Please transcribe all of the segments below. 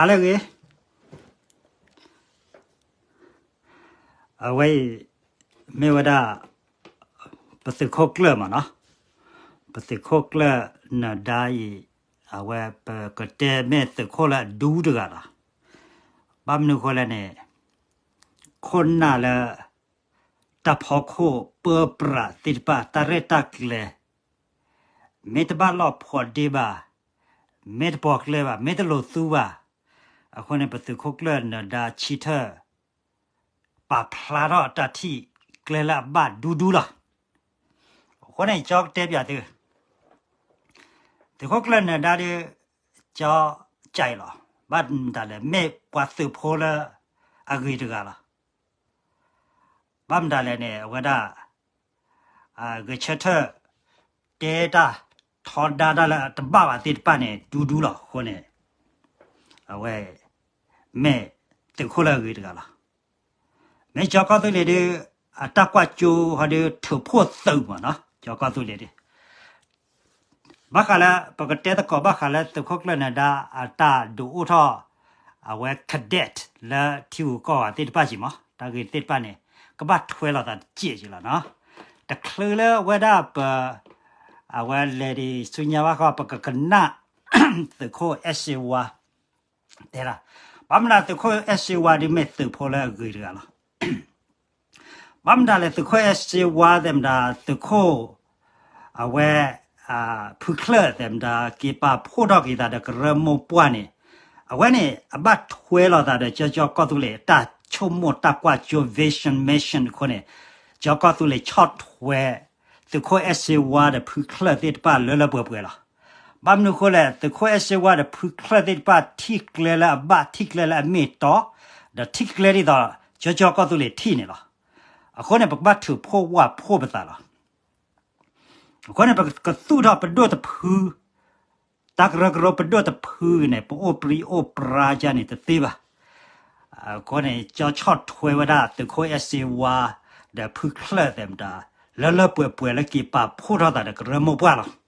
အါလၢအဂ့ၤ, အဝဲအံၤ မ့ၢ်ဝဲဒၣ် ပသုးခိၣ်ကျၢၢ်မ့ၢ်နီၤ, ပသုးခိၣ်ကျၢၢ်နၢၤဒါအံၤ အဝဲပကတဲမ့ၢ်သုးခိၣ်လၢအဒူတဂၤလီၤ. ဘၣ်မနုၤအဃိလဲၣ်န့ၣ် ခိၣ်နၢ်လၢ တၢ်ဖီခိၣ်ပၢပြးသ့ၣ်တဖၣ် တၢ်ရဲၣ်တၢ်ကျဲၤ မ့ၢ်တဘၣ်လီၢ်ဖိးဒ့ဘၣ်, မ့ၢ်တပီၤကျဲဘၣ်, မ့ၢ်တလိာ်သူဘၣ်အဃိန့ၣ် ပသုးခိၣ်ကျၢၢ်နၢၤဒါဆၢထၢၣ် ပာ်ဖျါထီၣ်အတၢ်ထံၣ်ကျဲလၢအဘၣ်ဒူဒူလီၤ. အဃိန့ၣ် ကၠီကတဲပၠးသု, သုးခိၣ်ကျၢၢ်နၢၤဒါဒီး ကၠီကအံၤလီၤ. ဘၣ်မတၤလဲၣ် မ့ၢ်ပှၤသုးဖိလၢအဂ့ၤတဂၤလီၤ. ဘၣ်မတၤလဲၣ်န့ၣ် အဝဲဒၣ် ဂဲၤဆၢထၢၣ် တဲတၢ်ထီဒါတၢ်လၢအတဘၣ်ဘၣ်သ့ၣ်တဖၣ်န့ၣ် ဒူဒူလီၤ. အဃိန့ၣ် အဝဲ မ့ၢ်သုးခိၣ်လၢအဂ့ၤတဂၤလီၤ. မ့ၢ်ကၠီကီၢ်သူလ့ၤဒီး အတၢ်ကွၢ်ကၠိဟီဒီး ထုးဖှိၣ်သုးမ့ၢ်နီၤ, ကၠီကီၢ်သူလ့ၤဒီး ဘၣ်ဃးလၢ ပကတဲသကိးဘၣ်ဃးလၢသုးခိၣ်ကျၢၢ်နၢၤဒါ အတၢ်ဒုးအိၣ်ထီၣ် အဝဲ cadet လၢထံဂုၤကီၢ်ဂၤသ့ၣ်တဖၣ်က့ၤမး တၢ်ဂ့ၢ်သ့ၣ်တဖၣ်န့ၣ် ကဘၣ်ထွဲလိာ်သးတစဲးက့ၤလီၤနီၤ. တချုးလၢအဝဲဒၣ်ပ အဝဲလဲၤဒံးဆူညါဘၣ်ဃီ ပကကနၣ် သုးခိၣ်အဲၣ်စ့ဝါ တဲဒၣ်, ဘၣ်မနုၤသုးခိၣ်အဲၣ်စ့ဝါဒ်မ့ၢ်သုးဖိလၢအဂ့ၤတဂၤလီၤ. ဘၣ်မနုၤလဲၣ် သုးခိၣ်အဲၣ်စ့ဝါသဲးမတၤ သုးခိၣ် အဝဲ ဖုချၢၣ်သဲးမတၤ က့ၤပာ်ဖှိၣ်ထီၣ်က့ၤသးဒီးကရၢမိၢ်ပှၢ်န့ၣ် အဝဲန့ၣ် အဘၣ်ထွဲလိာ်သးဒီးကၠီကၠီကီၢ်သူလ့ၤ တၢ်ဆိကမိၣ်တၢ်ကွၢ်ကၠိ vision mission အဃိန့ၣ် ကၠီကီၢ်သူလ့ၤဆီၣ်ထွဲ သုးခိၣ်အဲၣ်စ့ဝါဒီးဖုချၢၣ်သ့ၣ်တဖၣ်လၢလၢပှဲၤပှဲၤလီၤ. ဘၣ်မနုၤအဃိလဲၣ် သုးခိၣ်အဲၣ်စ့ဝါဒီးဖုချၢၣ်သ့ၣ်တဖၣ် ထံၣ်ကျဲလၢအဘၣ် ထံၣ်ကျဲလၢအမ့ၢ်တီ ဒီးထံၣ်ကျဲဒ်သိး ကၠီကၠီကီၢ်သူလ့ၤထံၣ်န့ၣ်လီၤ. အဃိန့ၣ် ပကဘၣ်ထုးဖှိၣ်ဝၢ်ဖှိၣ်ပသးလီၤ. အဃိန့ၣ် ပကသူၣ်ထီၣ်ပဒိၣ်တဖု တၢ်ကရၢကရိပဒိၣ်တဖုန့ၣ် ပအိၣ်ပြံအိၣ်ပြါကန့ၣ်တသ့ဘၣ်. အဃိန့ၣ် ကၠီဆီၣ်ထွဲဝဲဒၣ် သုးခိၣ်အဲၣ်စ့ဝါ ဒီးဖုချၢၣ်သဲးမတၤ လၢလၢပှဲၤပှဲၤလၢက့ၤပာ်ဖှိၣ်ထီၣ်သးဒီးကရၢမိၢ်ပှၢ်လီၤ.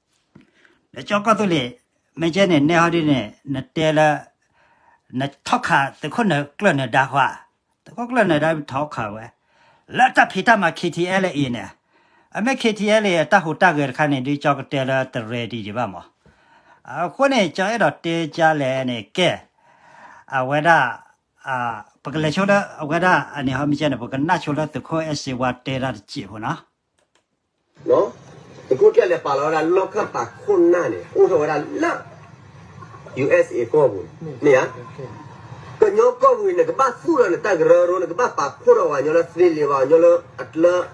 ဒီးကၠီကီၢ်သူလ့ၤ မ့ၢ်ကဲန့ၣ် နဲဟီဒ်န့ၣ် နတဲလၢ နထီၣ်ခးသုးခိၣ်ကျၢၢ်နၢၤဒါဃီဧါ, သုးခိၣ်ကျၢၢ်နၢၤဒါထီၣ်ခးဝဲ လၢတၢ်ဖံးတၢ်မၤ K T L A န့ၣ်, အမ့ၢ် K T L A အတၢ်ဟူးတၢ်ဂဲၤတခါန့ၣ် ဒ်ကၠီကတဲလၢတ ready ဒံးဘၣ်မး. အဃိန့ၣ် ကၠီအဲၣ်ဒိးတဲကၠီလဲၣ်န့ၣ် ကဲ အဝဲဒၣ် ပကလဲၤဆိလၢအဝဲဒၣ်အန့ၣ်ဟီမ့ၢ်ကဲန့ၣ် ပကနၣ်ဆိလၢသုးခိၣ်အဲၣ်စ့ဝါတဲဒၣ်တစဲးဖိနီၤ. သုးခိၣ်ကျၢၢ်လဲၤပာ်လီၤဝဲဒၣ်လီၢ်ခၢၣ်သးခိၣ်နၢ်န့ၣ် အိၣ်ထီၣ်ဝဲဒၣ်လၢ U S A ကီၢ်ပူၤန့ၣ် မ့ၢ်ဧါ. ကညီကီၢ်ပူၤန့ၣ် နကဘၣ်သူၣ်ထီၣ်နတၢ်ကရၢကရိ နကဘၣ်ပာ်ဖှိၣ်ထီၣ်ပှၤကညီလၢသ့လံာ်ပှၤကညီလၢအကျၢၤ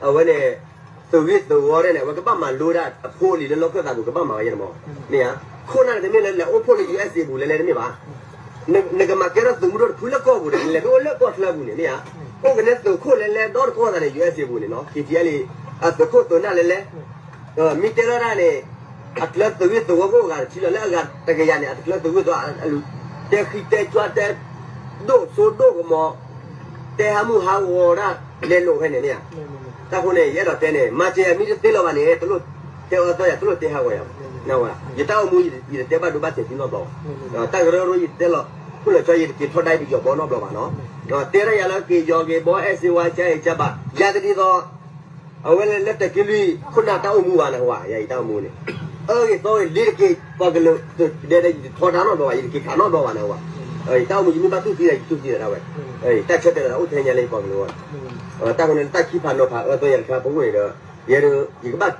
အဝဲန့ၣ် သုးဂ့ၢ်သုးဝီဒဲးန့ၣ် အဝဲကဘၣ်မၤလိဒၣ်အဖိအလံၤလၢလီၢ်ခၢၣ်သးပူၤ ကဘၣ်မၤဝဲယဲန့ၣ်မး မ့ၢ်ဧါ. ခိၣ်နၢ်န့ၣ် တမ့ၢ်လၢလဲၤအိၣ်ဖှိၣ်လၢ U S A ပူၤလဲၤလဲၤတမ့ၢ်ဘၣ်. နကမၤကဲထီၣ်သုးမုၢ်ဒိၣ်တဖုလၢကီၢ်ပူၤန့ၣ် နလဲၤဒိၣ်လၢကီၢ်ချၢပူၤန့ၣ် မ့ၢ်ဧါ. အိၣ်ကနဲသုးခိၣ်လဲၤလဲၤဒီတကီၢ်သးန့ၣ် U S A ပူၤန့ၣ်နီၤ K T L A အသုးခိၣ်သုးနၢ်လဲၤလဲၤ မ့ၢ်တဲလီၤဒၣ်န့ၣ် အကျၢၤသုးဂ့ၢ်သုးဝီကအိၣ်ဂၤတထံၣ်လီၤ လၢအဂၤတကယၤန့ၣ် အတကျၢၤသုးဂ့ၢ်သုးဝီ တဲဃံတဲကၠွါတဲ ဒိၣ်စိဒိၣ်ကမီၤ တဲဟးမုၢ်ဟးဂီၤဒၣ်လဲၤလိာ်ဖဲန့ၣ်မ့ၢ်ဧါ. တၢ်ဃိန့ၣ် ယအဲၣ်ဒိးတဲန့ၣ် မၤစၢၤယၤမ့ၢ်တသ့လီၤဘၣ်န့ၣ် တလိၣ်တဲအီၣ်သီယၤ တလိၣ်တဲဟးဂီၤယၤဘၣ်. ယတၢ်အိၣ်မူ ယတတဲဘၣ်ဒိဘၣ်ထံးသုနီတဘျီဘၣ်. တၢ်ကရၢကရိယတတဲလီၤ ခိၣ်လီၤဆီယတက့ၤထီဒါယတယီၤဘီနီတဘျီဘၣ်နီၤ. တဲဒၣ်ယၤလၢက့ၤယီၤက့ၤဘီ အဲၣ်စ့ဝါ ကၠါအံၤကၠါဘၣ် ယၤတဒ်သိး အဝဲလၢတက့လွံၢ်ခိၣ်နၢ်တၢ်အိၣ်မူဘၣ်န့ၣ်ဝဲ ယၤအံၤတၢ်အိၣ်မူန့ၣ် အၢဂ့ၤသီဂ့ၤလ့ၤတက့ၤ ပှၤကလုာ် ဒဲဒဲ ယတထီဒါနီတဘျီဘၣ် ယတက့ၤခးနီတဘျီဘၣ်န့ၣ်ဝဲ. တၢ်အိၣ်မူယမ့ၢ်ဘၣ်သူၣ်သံယၤ ယသူၣ်သံသးဒၣ်ဝဲ တၢ်ဆၢတဲာ်လီၤအိၣ်ထဲညါလၢယပှၤကလုာ်ဝဲ. တၢ်ဃိန့ၣ် တၢ်ခံဖးနီၤဖးအၢသီယၤတခါ ပအိၣ်န့ၣ်ဒီး ယဲဒၣ် ယကဘၣ်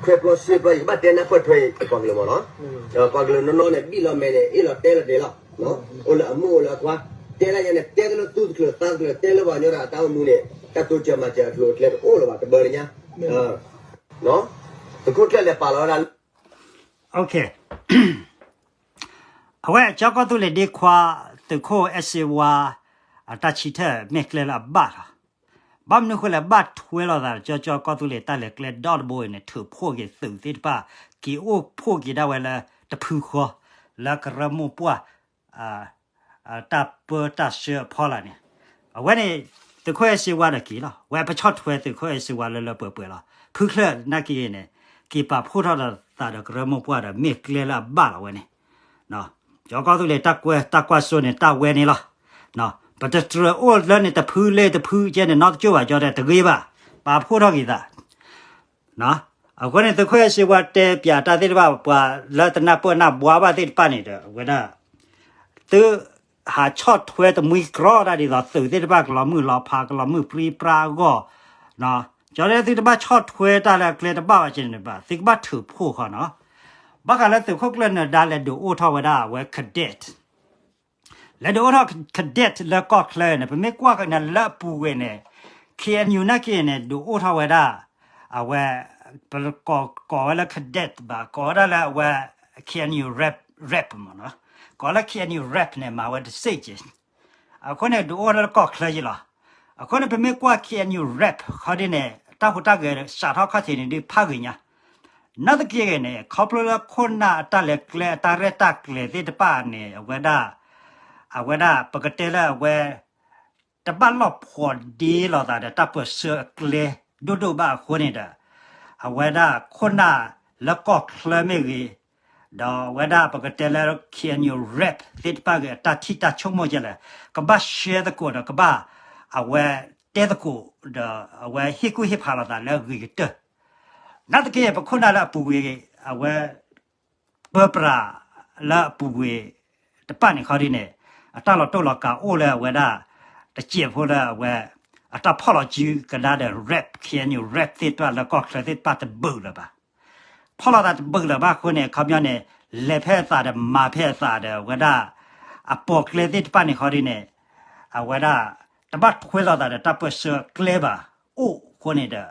ခွဲးပျီဆှၢပျီ ယကဘၣ်တဲနၢ်ပၢၢ်ထွဲယပှၤကလုာ်မးနီၤ. ပှၤကလုာ်နီၢ်နီၢ်န့ၣ် ဘံၣ်လီၤမဲာ်န့ၣ် အ့ၣ်လီၤတဲလီၤတဲာ်လီၤ အိၣ်လၢအမိၢ်အိၣ်လၢအခွါ တဲဒၣ်ယၤန့ၣ် တဲတလၢသူၣ်တချုးသးတချုး တဲလၢပှၤကညီဒီးအတၢ်အိၣ်မူန့ၣ် တၢ်တိစၢၤမၤစၢၤအကျိၤအကျဲတအိၣ်လၢၤဘၣ် တဘၢတညါ သုးခိၣ်ကျၢၢ်လဲၤပာ်လီၤဝဲဒၣ် အဝဲကၠီကီၢ်သူလ့ၤဒ့ခွါ သုးခိၣ်အဲၣ်စ့ဝါ အတၢ်ဆံထၢၣ်မ့ၢ်ကျဲလၢအဘၣ်လီၤ. ဘၣ်မနုၤဃိလဲၣ် ဘၣ်ထွဲလိာ်သး ကၠီကၠီကီၢ်သူလ့ၤ တၢ်လဲၤကျဲဒီတဘိအံၤန့ၣ် ထုးဖှိၣ်က့ၤသုးသ့ၣ်တဖၣ် က့ၤအိၣ်ဖှိၣ်က့ၤဒၣ်ဝဲလၢတဖုဃီ လၢကရၢမိၢ်ပှၢ် တၢ်ပၢတၢ်ဆှၢအဖီလာ်န့ၣ် အဝဲန့ၣ် သုးခိၣ်အဲၣ်စ့ဝါဒီးက့ၤလီၤ. ဝဲပဆီၣ်ထွဲသုးခိၣ်အဲၣ်စ့ဝါလၢလၢပှဲၤပှဲၤလီၤ. ဖုချၢၣ်နာ်က့န့ၣ် က့ၤပာ်ဖှိၣ်ထီၣ်ဒီးသးဒီးကရၢမိၢ်ပှၢ်ဒီးမ့ၢ်ကျဲလၢအဘၣ်လီၤဝဲန့ၣ် ယိၤကီၢ်သူလ့ၤတၢ်ကွဲးတၢ်ကွၢ်စိန့ၣ် တၢ်ဝဲန့ၣ်လီၤ. ပတတြၢၤအိၣ်လၢန့ၣ်တဖုလ့တဖုကဲန့ၣ် နီတကၠိၢ်ဘၣ် ကၠီတဲတဂ့ၤဘၣ်, ပာ်ဖှိၣ်ထီၣ်က့ၤသး အဃိန့ၣ် သုးခိၣ်အဲၣ်စ့ဝါတဲပၠးတၢ်သ့ၣ်တဖၣ် ပှၤလၢတနၢ်ပၢၢ်နၢ်ဘှါဘၣ်သ့ၣ်တဖၣ်န့ၣ်ဒီး အဝဲဒၣ် သုဟးဆီၣ်ထွဲတမှံကြီတၢ်ဒ်သိး သုးသ့ၣ်တဖၣ်ကလီၤမုၢ်လီၤဖး ကလီၤမုၢ်ပြံပြါအဂီၢ်, ကၠီတဲသုတဘၣ်ဆီၣ်ထွဲတၢ်လၢအကျဲတဘၣ်ဘၣ်ကဲန့ၣ်ဘၣ် သုကဘၣ်ထုးဖှိၣ်ဃီနီၤ. ဘၣ်ဃးလၢသုးခိၣ်ကျၢၢ်နၢၤဒါလဲၤဒုးအိၣ်ထီၣ်ဝဲဒၣ်အဝဲ cadet လဲၤဒုးအိၣ်ထီၣ် cadet လၢကီၢ်ချၢန့ၣ် ပမ့ၢ်ကွၢ်က့ၤန့ၣ်လၢအပူၤကွံာ်န့ၣ် K N U နာ်က့န့ၣ် ဒုးအိၣ်ထီၣ်ဝဲဒၣ် အဝဲ ပကိးဝဲလၢ cadet ဘၣ် ကိးဝဲဒၣ်လၢအဝဲ K N U rep, rep မ့ၢ်နီၤ, ကိးလၢ K N U rep န့ၣ် မၤဝဲတစ့ၢ်ကီး အဃိန့ၣ် ဒုးအိၣ်ထီၣ်လၢကီၢ်ချၢယံၤလီၤ. အဃိန့ၣ် ပမ့ၢ်ကွၢ် K N U rep ခီဒ်န့ၣ် တၢ်ဟူးတၢ်ဂဲၤစးထီၣ်ခီၣ်ထံးန့ၣ်ဒုးဖးဂ့ၤညါ နာ်သက့ဂ့ၤန့ၣ် ခီဖျိလၢခိၣ်နၢ်အတၢ်လဲၤကျဲအတၢ်ရဲၣ်တၢ်ကျဲၤသ့ၣ်တဖၣ်န့ၣ် အဝဲဒၣ် အဝဲဒၣ် ပကတဲလၢအဝဲ တဘၣ်လီၢ်ဖှီၣ်ဒ့လိာ်သးဒီးတၢ်ပၢၢ်ဆၢအကျဲဒိၣ်ဒိၣ်ဘၣ်အဃိန့ၣ်ဒီး အဝဲဒၣ်ခိၣ်နၢ်လၢကီၢ်ချၢမ့ၢ်ဂ့ၤ, ဒီးအဝဲဒၣ်ပကတဲလၢ K N U rep သ့ၣ်တဖၣ်ဂ့ၤ အတၢ်ထံၣ်တၢ်ဆိကမိၣ်ကလဲၣ် ကဘၣ် share သကိးဒီးကဘၣ် အဝဲတဲသကိးဒီးအဝဲဟ့ၣ်ကူၣ်ဟ့ၣ်ဖးလိာ်သးလၢအဂ့ၤကတၢၢ် နာ်သက့ ပခိၣ်နၢ်လၢအပူၤကွံာ် အဝဲ ပၢပြးလၢအပူၤကွံာ်တဖၣ်န့ၣ်ခီဒ်န့ၣ် အတၢ်လီၤတိၢ်လီၤကးအိၣ်လၢအဝဲဒၣ် တစဲးဖိလၢအဝဲ အတၢ်ဖီၣ်လီၤစုကဒါဒီး rep, K N U rep သ့ၣ်တဖၣ်လၢကီၢ်ချၢသ့ၣ်တဖၣ်တဘုးလၢၤဘၣ်. ဖီၣ်လီၤသးတဘုးလၢၤဘၣ်အဃိန့ၣ် အခီပညီန့ၣ် လဲၤဖဲအသးဒီးမၤဖဲအသးဒီးအဝဲဒၣ် အပိာ်ကျဲသ့ၣ်တဖၣ်န့ၣ်ခီဒ်န့ၣ် အဝဲဒၣ် တဘၣ်ထွဲလိာ်သးဒီးတၢ်ပၢၢ်ဆၢအကျဲဘၣ် အိၣ်အဃိန့ၣ်ဒီး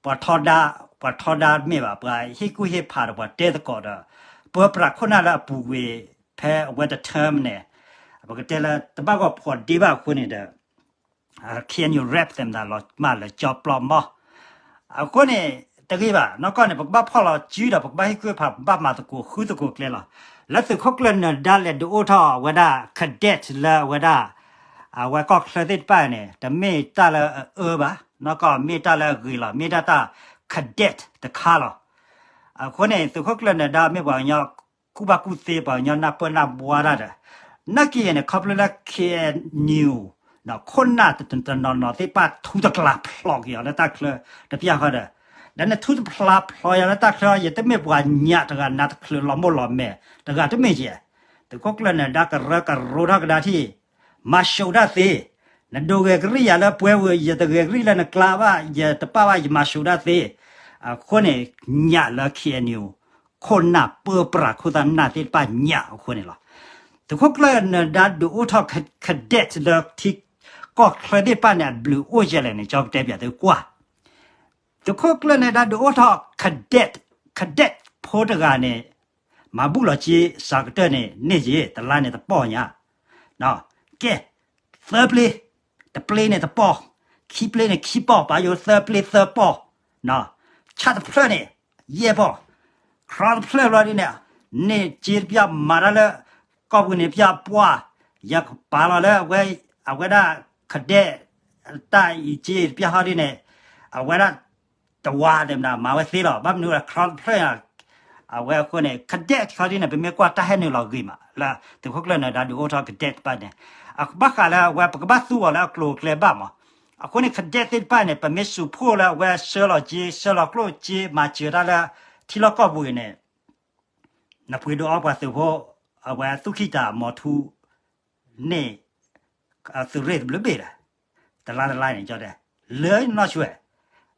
ပှၤထီဒါ, ပှၤထီဒါမ့ၢ်ဘၣ် ပှၤဟ့ၣ်ကူၣ်ဟ့ၣ်ဖးဒီးပှၤတဲသကိးဒီး ပၢပြးခိၣ်နၢ်လၢအပူၤကွံာ် ဖဲအဝဲတ term န့ၣ် ပကတဲလၢတဘၣ်ဂီၢ်ဖှီၣ်ဒ့ဘၣ်အဃိန့ၣ်ဒီး K N U rep သ့ၣ်မတၤလီၤမၢ်လၢကၠီပျီမီ အဃိန့ၣ် တဂ့ၤဘၣ် နီၢ်ကီၢ်န့ၣ် ပကဘၣ်ဖီၣ်လီၤစုဒီး ပကဘၣ်ဟ့ၣ်ကူၣ်ဟ့ၣ်ဖး ပဘၣ်မၤသကိးဃုသကိးကျဲလီၤ. လၢသုးခိၣ်ကျၢၢ်နၢၤဒါလဲၤဒုးအိၣ်ထီၣ်ဝဲဒၣ် cadet လၢအဝဲဒၣ် အဝဲကီၢ်ချၢသ့ၣ်တဖၣ်န့ၣ် တမ့ၢ်တၢ်လၢအအၢဘၣ် နီၢ်ကီၢ်မ့ၢ်တၢ်လၢအဂ့ၤလီၤ မ့ၢ်ဒၣ်တၢ် cadet တခါလီၤ. အဃိန့ၣ် သုးခိၣ်ကျၢၢ်နၢၤဒါမ့ၢ်ပှၤကညီ ကူၣ်ဘၣ်ကူၣ်သ့ ပှၤကညီနၢ်ပၢၢ်နၢ်ဘှါတၢ်ဒီး နာ်က့န့ၣ် ခီဖျိလၢ K N U ခိၣ်နၢ်တနီၤနီၤသ့ၣ်တဖၣ်ထူတကျါဖျိးက့ၤအီၤလၢတၢ်ချၢတပျၢ်ဃီဒီး ဒီးနထူတဖျါဖျိးယၤလၢတၢ်ချၢ ယတမ့ၢ်ပှၤညၣ်တဂၤ နၤတချုးလီၤမိၢ်လီၤမဲာ်တဂၤတမ့ၢ်ကဲ သုးခိၣ်ကျၢၢ်နၢၤဒါကရၢကရိထီၣ်ကဒါထံၣ် မၤၡိးတၢ်သ့, နဒိးဂဲၤကရံၣ်ယၤလၢပှဲၤဝဲ ယတဂဲၤကရံၣ်လၢနကျါဘၣ် ယတပာ်ဘၣ် ယမၤၡိးတၢ်သ့, အဃိန့ၣ် ညၣ်လၢ K N U ခိၣ်နၢ်ပၢပြးခိၣ်သၣ်နၢ်သ့ၣ်တဖၣ်ညၣ်အဃိန့ၣ်လီၤ. သုးခိၣ်ကျၢၢ်နၢၤဒါဒုးအိၣ်ထီၣ် cadet လၢထံကီၢ်ချၢသ့ၣ်တဖၣ်န့ၣ် အဘျုးအိၣ်ယဲလဲၣ်န့ၣ် ကၠီကတဲပၠးသုကွၢ် သုးခိၣ်ကျၢၢ်နၢၤဒါဒုးအိၣ်ထီၣ် cadet, cadet ဖိတဂၤန့ၣ် မၤဘူၣ်လီၤက့ၤစှၤကတၢၢ်န့ၣ် န့ၢ်က့ၤ တလါန့ၣ်တပီၢ်ညါ, ကဲ, သၢပျ့, တပျ့န့ၣ်တပီၢ်, ခံပျ့န့ၣ်ခံပီၢ်, ပာ်ယိၤသၢပျ့သၢပီၢ်, ဆၣ်တဖျၢၣ်န့ၣ် ယဲၢ်ပီၢ်, ခြီတဖျၢၣ်ဘျီဒ်န့ၣ် န့ၢ်က့ၤတပျၢ်မၤတၢ်လၢ ကီၢ်ပူၤန့ၣ်တပျၢ်ပှၢ်, ယကပာ်လီၤလၢအဝဲ, အဝဲဒၣ် cadet တၢ်အံၤက့ၤတပျၢ်ဟီဒ်န့ၣ်, အဝဲဒၣ် တဝၤသ့ၣ်မတၤ မၤဝဲသ့လီၤ. ဘၣ်မနုၤလဲၣ် ခြီတဖျၢၣ်ညါ, အဝဲအဃိန့ၣ် cadet ခီဒ်န့ၣ် ပမ့ၢ်ကွၢ်တၢ်ဟဲနုာ်လီၤဂ့ၤမး လၢသုးခိၣ်ကျၢၢ်နၢၤဒါဒုးအိၣ်ထီၣ် cadet တဖၣ်န့ၣ်, အဘၣ်ဃးလၢအဝဲ ပကဘၣ်သူအီၤလၢအကျိၤအကျဲဘၣ်မး. အဃိန့ၣ် cadet သ့ၣ်တဖၣ်န့ၣ် ပမ့ၢ်စူးဖှိၣ်လၢအဝဲဆှၢလီၤက့ၤ ဆှၢလီၤကျိၣ်က့ၤ မၤစၢၤတၢ်လၢ ထံလီၢ်ကီၢ်ပူၤအံၤန့ၣ် နပှ့ၤဒိးအီပှၤသုးဖိ, အဝဲသူၣ်ခံတၢ်မီၤထူန့ၣ် သုးရ့ၣ်တဘျုးဘ့ၣ်ဒီး, တလါတလါန့ၣ် ကၠီတဲ, လၢနီၢ်ဆွဲ,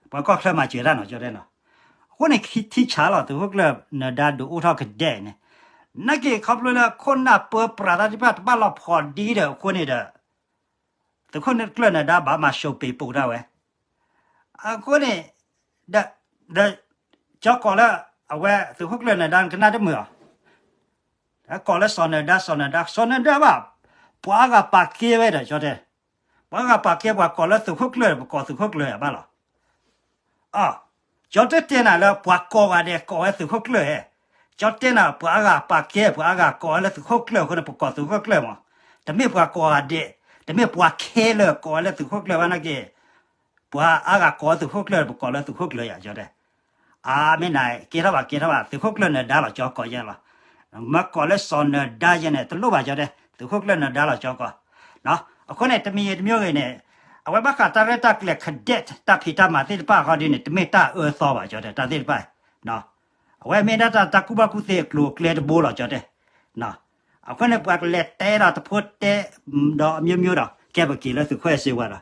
ပှၤကီၢ်ချၢမၤစၢၤတၢ်နီၤ ကၠီတဲနီၤ. အဃိန့ၣ် ထံဆးလီၤ သုးခိၣ်ကျၢၢ်နၢၤဒါဒုးအိၣ်ထီၣ် cadet န့ၣ်, နာ်က့ခီဖျိလၢခိၣ်နၢ်ပၢပြးတၢ်သ့ၣ်တဖၣ်တဘၣ်လီၤဖှီၣ်ဒ့ဒီးအဃိန့ၣ်ဒီး သုးခိၣ်ကျၢၢ်နၢၤဒါဘၣ်မၤၡိးပ့ၤပိာ်တၢ်ဝဲ, အဃိန့ၣ် ဒီး ကၠီကိးလၢ အဝဲသုးခိၣ်ကျၢၢ်နၢၤဒါကနၣ်တမုာ်အီၤ, ကိးလၢစီၤနၢၤဒါ စီၤနၢၤဒါ စီၤနၢၤဒါဘၣ်, ပှၤအါဂၤပာ်ကဲဝဲဒီး ကၠီတဲ, ပှၤအါဂၤပာ်ကဲ ပှၤကိးလၢသုးခိၣ်ကျၢၢ် ပကိးသုးခိၣ်ကျၢၢ်ယၤဘၣ်လီၤ. ကၠီတဲတဲနၤလၢပှၤကိးဂၤဒဲးကိးဝဲသုးခိၣ်ကျၢၢ်ဧါ, ကၠီတဲနၤ ပှၤအါဂၤပာ်ကဲ ပှၤအါဂၤကိးဝဲလၢသုးခိၣ်ကျၢၢ်အဃိန့ၣ် ပကိးသုးခိၣ်ကျၢၢ်မး, တမ့ၢ်ပှၤကိးဂၤဒဲး, တမ့ၢ်ပှၤခဲလၢာ်ကိးဝဲလၢသုးခိၣ်ကျၢၢ်ဘၣ်နာ်က့, ပှၤအါဂၤကိးဝဲသုးခိၣ်ကျၢၢ် ပကိးလၢသုးခိၣ်ကျၢၢ်ယၤ ကၠီတဲ, အါမ့ၢ်နၤ ကဲထီၣ်ဘၣ် ကဲထီၣ်ဘၣ် သုးခိၣ်ကျၢၢ်နၢၤဒါလီၤ ကၠီကိးယဲလီၤ. မ့ၢ်ကိးလၢစီၤနၢၤဒါယဲန့ၣ် တလိၣ်ဘၣ်ကၠီတဲ, သုးခိၣ်ကျၢၢ်နၢၤဒါလီၤကၠီကီး. အဃိန့ၣ် တမံၤဂ့ၤတမံၤဂ့ၤန့ၣ်, အဝဲဘၣ်ဃးတၢ်ရဲၣ်တၢ်ကျဲၤ cadet တၢ်ဖံးတၢ်မၤသ့ၣ်တဖၣ်ဃီဒ်န့ၣ် တမ့ၢ်တၢ်အၢသီဘၣ်ကၠီတဲ, တၢ်သ့ၣ်တဖၣ် အဝဲမ့ၢ်ဒၣ်တၢ် တၢ်ကူၣ်ဘၣ်ကူၣ်သ့အကျိၤအကျဲတဘိလီၤကၠီတဲ. အဃိန့ၣ် ပှၤကလဲၤတဲဒီးတဖိတဲ ဒီး မျိုးမျိုး ဒီး ကဲပက့ၤလၢသုးခိၣ်အဲၣ်စ့ဝါဒီး,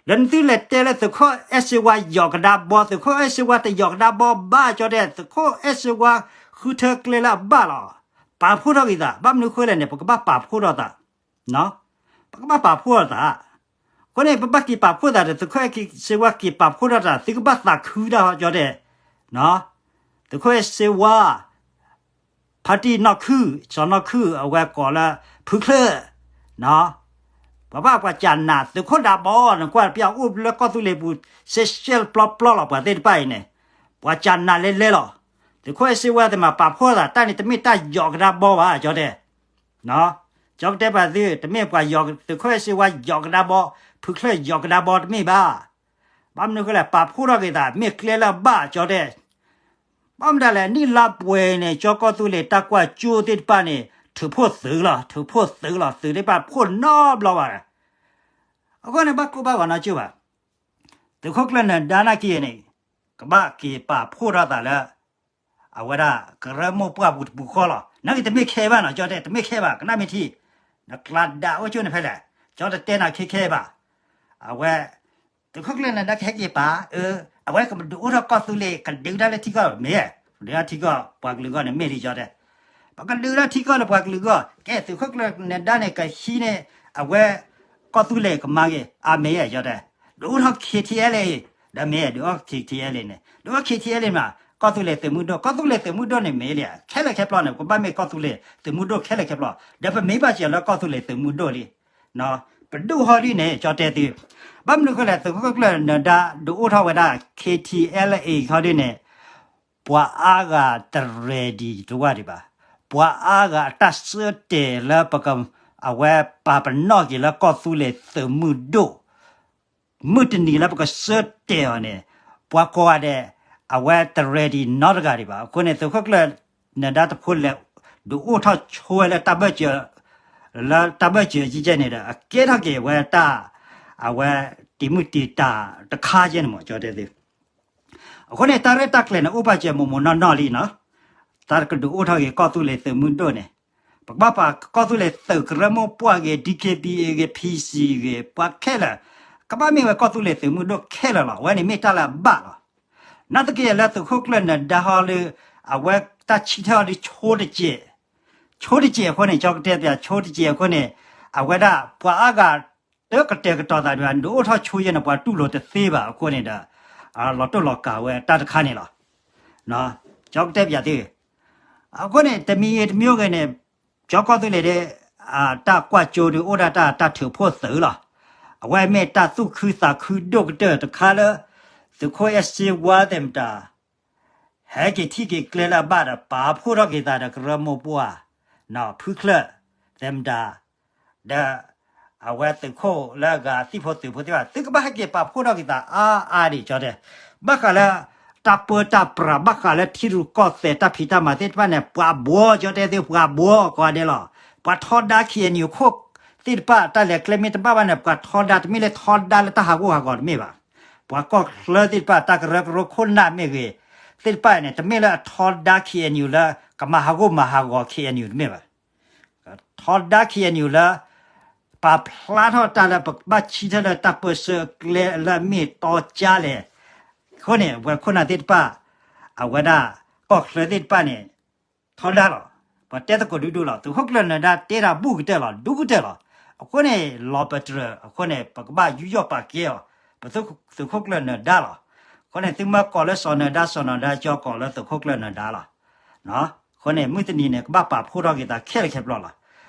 လၢနသုလဲၤတဲလၢသုးခိၣ်အဲၣ်စ့ဝါယီၤကဒါဘီ, သုးခိၣ်အဲၣ်စ့ဝါတယီၤကဒါဘီဘၣ်ကၠီတဲ, သုးခိၣ်အဲၣ်စ့ဝါဃုထၢကျဲလၢအဘၣ်လီၤ. ပာ်ဖှိၣ်ထီၣ်က့ၤသး, ဘၣ်မနုၤဃိလဲၣ်န့ၣ် ပကဘၣ်ပာ်ဖှိၣ်ထီၣ်သး ပကဘၣ်ပာ်ဖှိၣ်ထီၣ်သး. အဃိန့ၣ် ပဘၣ်က့ၤပာ်ဖှိၣ်သးဒီး သုးခိၣ်အဲၣ်စ့ဝါက့ၤပာ်ဖှိၣ်ထီၣ်သး, သုကဘၣ်သးခုတၢ်ကၠီတဲ, သုးခိၣ်အဲၣ်စ့ဝါ ဖါတံၢ်နီၢ်ခုၣ်, စီၤနီၢ်ခုၣ်, အဝဲကိးလၢ ဖုချၢၣ်, ပှၤဘၣ်ပှၤကးနး သုးခိၣ်ဒးဘီ, နကွၢ်ပျၢ်အိၣ်လၢကီၢ်သူလ့ၤပူၤ စ့ရှဲပျီပျီလီၤ ပှၤသ့ၣ်တဖၣ်အံၤန့ၣ်, ပှၤကးနးလဲလဲလီၤ. သုးခိၣ်အဲၣ်စ့ဝါသ့ၣ်မးပာ်ဖှိၣ်သး တၢ်န့ၣ်တမ့ၢ်တၢ်ယီၤကဒါဘီဘၣ် ကၠီတဲ ကၠီကတဲပှၤသု, တမ့ၢ်ပှၤယီၤ, သုးခိၣ်အဲၣ်စ့ဝါယီၤကဒါဘီ, ဖုချၢၣ်ယီၤကဒါဘီတမ့ၢ်ဘၣ်. ဘၣ်မနုၤဃိလဲၣ် ပာ်ဖှိၣ်ထီၣ်က့ၤသး မ့ၢ်ကျဲလၢအဘၣ် ကၠီတဲ. ဘၣ်မတၤလဲၣ် နံၣ်လါပှဲၤန့ၣ် ကၠီကီၢ်သူလ့ၤတၢ်ကွၢ်ကၠိသ့ၣ်တဖၣ်န့ၣ် ထုးဖှိၣ်သုးလီၤ, ထုးဖှိၣ်သုးလီၤ, သုးသ့ၣ်တဖၣ်ဖှိၣ်နီတဘျီဘၣ်. အဃိန့ၣ် ဘၣ်ကိၢ်ဘၣ်ဂီၤနီတကၠိၢ်ဘၣ်. သုးခိၣ်ကျၢၢ်နၢၤဒါနာ်က့န့ၣ် ကဘၣ်က့ၤပာ်ဖှိၣ်ထီၣ်သးလၢ အဝဲဒၣ်ကရၢမိၢ်ပှၢ်ပူၤတပူၤဃီလီၤ. နာ်က့တမ့ၢ်ခဲဘၣ်နီၤ, ကၠီတဲ တမ့ၢ်ခဲဘၣ်, ကနၣ်မ့ၢ်ထံ, နကျါဒၣ်အိၣ်ကၠိၣ်န့ၣ်ဖဲလဲၣ်, ကၠီတတဲနၤခဲခဲဘၣ်. အဝဲ သုးခိၣ်ကျၢၢ်နၢၤဒါကဟဲက့ၤပာ်, အၢ, အဝဲကဒုးအိၣ်ထီၣ်ကီၢ်သူလ့ၤ ကဒုးတၢ်လၢထံကီၢ်မ့ၢ်, ကဒုးတၢ်ထံကီၢ်ပှၤကလုာ်အဂီၢ်န့ၣ်မ့ၢ်လံ ကၠီတဲ. ပကဒုးတၢ်ထံကီၢ်လၢပှၤကလုာ်အဂီၢ်, ကဲ သုးခိၣ်ကျၢၢ်နၢၤဒါန့ၣ် ကဟံးန့ၢ် အဝဲ ကီၢ်သူလ့ၤကမၤဂ့ၤ အါမ့ၢ် ကၠီတဲ. ဒုးအိၣ်ထီၣ် KTLA ဒီးမ့ၢ် ဒုးအိၣ် KTLA န့ၣ်, ဒုးအိၣ် KTLA မး, ကီၢ်သူလ့ၤသုးမုၢ်ဒိၣ်, ကီၢ်သူလ့ၤသုးမုၢ်ဒိၣ်န့ၣ်မ့ၢ်လံ, ခဲလၢာ်ခဲပျီန့ၣ် ပဘၣ်မ့ၢ်ကီၢ်သူလ့ၤသုးမုၢ်ဒိၣ်ခဲလၢာ်ခဲပျီ, ဒီးပမ့ၢ်ဘၣ်စၢၤလၢကီၢ်သူလ့ၤသုးမုၢ်ဒိၣ်လံ. ပဒိၣ်ဟီဒ်န့ၣ် ကၠီတဲသု, ဘၣ်မနုၤဃိလဲၣ် သုးခိၣ်ကျၢၢ်နၢၤဒါ ဒုးအိၣ်ထီၣ်ဝဲဒၣ် KTLA ဟီဒ်န့ၣ်, ပှၤအါဂၤတ ready တဝၢ်ဒံးဘၣ်. ပှၤအါဂၤအတၢ်ဆၢတဲာ်လၢပက, အဝဲပာ်ပနီၣ်က့ၤလၢကီၢ်သူလ့ၤသုးမုၢ်ဒိၣ်, မုၢ်တနံၤလၢပကဆၢတဲာ်အီၤန့ၣ်, ပှၤကိးဂၤဒဲး အဝဲတ ready နီတဂၤဒံးဘၣ်. အဃိန့ၣ် သုးခိၣ်ကျၢၢ်နၢၤဒါတဖိလဲၤ ဒုးအိၣ်ထီၣ်ဆိဝဲလၢတၢ်ဘၢၣ်စၢၤ, လၢတၢ်ဘၢၣ်စၢၤယဲန့ၣ်ဒီး အကဲထီၣ်က့ၤဝဲတၢ်, အဝဲတံၤမုၢ်တံၤတၢ်တခါယဲန့ၣ်မး ကၠီတဲသု. အဃိန့ၣ် တၢ်ရဲၣ်တၢ်ကျဲၤန့ၣ် အိၣ်ပာ်စၢၤမိၢ်မိၢ်နီၢ်နီၢ်လံနီၤ, တၢ်ကဒုးအိၣ်ထီၣ်က့ၤကီၢ်သူလ့ၤသုးမုၢ်ဒိၣ်န့ၣ်, ပကဘၣ်ပာ်ကီၢ်သူလ့ၤသုးကရၢမိၢ်ပှၢ်ဂ့ၤ, DKBA ဂ့ၤ, PC ဂ့ၤ, ပှၤခဲလၢာ်, ကဘၣ်မ့ၢ်ဝဲကီၢ်သူလ့ၤသုးမုၢ်ဒိၣ်ခဲလၢာ်လီၤ. အဝဲန့ၣ်မ့ၢ်တၢ်လၢအဘၣ်လီၤ. နာ်သက့လၢသုးခိၣ်ကျၢၢ်နၢၤဒါဟီဒ်, အဝဲတၢ်ဆံထၢၣ်အီၤဒ်ဆိတစဲး, ဆိတစဲးအဃိန့ၣ် ကၠီကတဲပၠး ဆိတစဲးအဃိန့ၣ်, အဝဲဒၣ်ပှၤအါဂၤ တကတဲာ်ကတီၤသးဒံးဘၣ်, ဒုးအိၣ်ထီၣ်ဆိယဲန့ၣ် ပှၤတူၢ်လိာ်တသ့ဘၣ်အဃိန့ၣ်ဒီး, လီၤတိၢ်လီၤကၤဝဲတၢ်တခါန့ၣ်လီၤ. ကၠီကတဲပၠးသု, အဃိန့ၣ် တမံၤဂ့ၤတမံၤဂ့ၤန့ၣ်, ကၠီကီၢ်သူလ့ၤဒ်, တၢ်ကွၢ်ကၠိဒ်အိၣ်ဒၣ်တၢ် တၢ်ထုးဖှိၣ်သုးလီၤ. အဝဲမ့ၢ်တၢ်သူၣ်ခုသးခုဒိၣ်ကတၢၢ်တခါလၢ, သုးခိၣ်အဲၣ်စ့ဝါသ့ၣ်မတၤ ဟဲက့ၤထံၣ်က့ၤကျဲလၢအဘၣ်ဒီး ပာ်ဖှိၣ်ထီၣ်က့ၤသးဒီးကရၢမိၢ်ပှၢ်, ဖုချၢၣ်သ့ၣ်မတၤ, ဒီး အဝဲသုးခိၣ်လၢအဂၤသံၣ်ဖိသုးဖိသ့ၣ်တဖၣ် သုကဘၣ်ဟဲက့ၤပာ်ဖှိၣ်ထီၣ်က့ၤသးအါအါဒံး ကၠီတဲ, ဘၣ်ဃးလၢ တၢ်ပၢတၢ်ပြး ဘၣ်ဃးလၢထံရူၢ်ကီၢ်သဲးတၢ်ဖံးတၢ်မၤသ့ၣ်တဖၣ်န့ၣ် ပှၤဘှီ ကၠီတဲသု ပှၤဘှီကိးဂၤဒဲးလီၤ. ပှၤထီဒါ KNU ခိၣ်သ့ၣ်တဖၣ် တၢ်လဲၤကျဲမ့ၢ်တဘၣ်ဘၣ်န့ၣ် ပှၤထီဒါ တမ့ၢ်လၢထီဒါလၢတၢ်ဟးဂူာ်ဟးဂီၤတမ့ၢ်ဘၣ်. ပှၤကီၢ်ချၢသ့ၣ်တဖၣ် တၢ်ကရၢကရိခိၣ်နၢ်မ့ၢ်ဂ့ၤ, သ့ၣ်တဖၣ်န့ၣ် တမ့ၢ်လၢအထီဒါ KNU လၢ ကမၤဟးဂူာ်မၤဟးဂီၤ KNU တမ့ၢ်ဘၣ်. ထီဒါ KNU လၢ ပာ်ဖျါထီၣ်တၢ်လၢပကဘၣ်ဆၢထၢၣ်လၢတၢ်ပၢဆှၢအကျဲလၢအမ့ၢ်တီကၠါလဲၣ်. အဃိန့ၣ် ပှၤခိၣ်နၢ်သ့ၣ်တဖၣ် အဝဲဒၣ် ကီၢ်ချၢသ့ၣ်တဖၣ်န့ၣ် ထီဒါလီၤ. ပှၤတဲသကိးဒူဒူလီၤ. သုးခိၣ်ကျၢၢ်နၢၤဒါတဲတၢ်ဘူးကတၢၢ်လီၤ, ဒူကတၢၢ်လီၤ. အဃိန့ၣ် လီၤပတြၢၤအဃိန့ၣ် ပကဘၣ်ယူးယီၣ်ပာ်ကဲအီၤ, ပသုးခိၣ်ကျၢၢ်နၢၤဒါလီၤ. အဃိန့ၣ် သုမ့ၢ်ကိးလၢစီၤနၢၤဒါ စီၤနၢၤဒါ ကၠီကိးလၢသုးခိၣ်ကျၢၢ်နၢၤဒါလီၤ. အဃိန့ၣ် မုၢ်တနံၤန့ၣ် ကဘၣ်ပာ်ဖှိၣ်ထီၣ်က့ၤသးခဲလၢာ်ခဲဆ့လီၤ.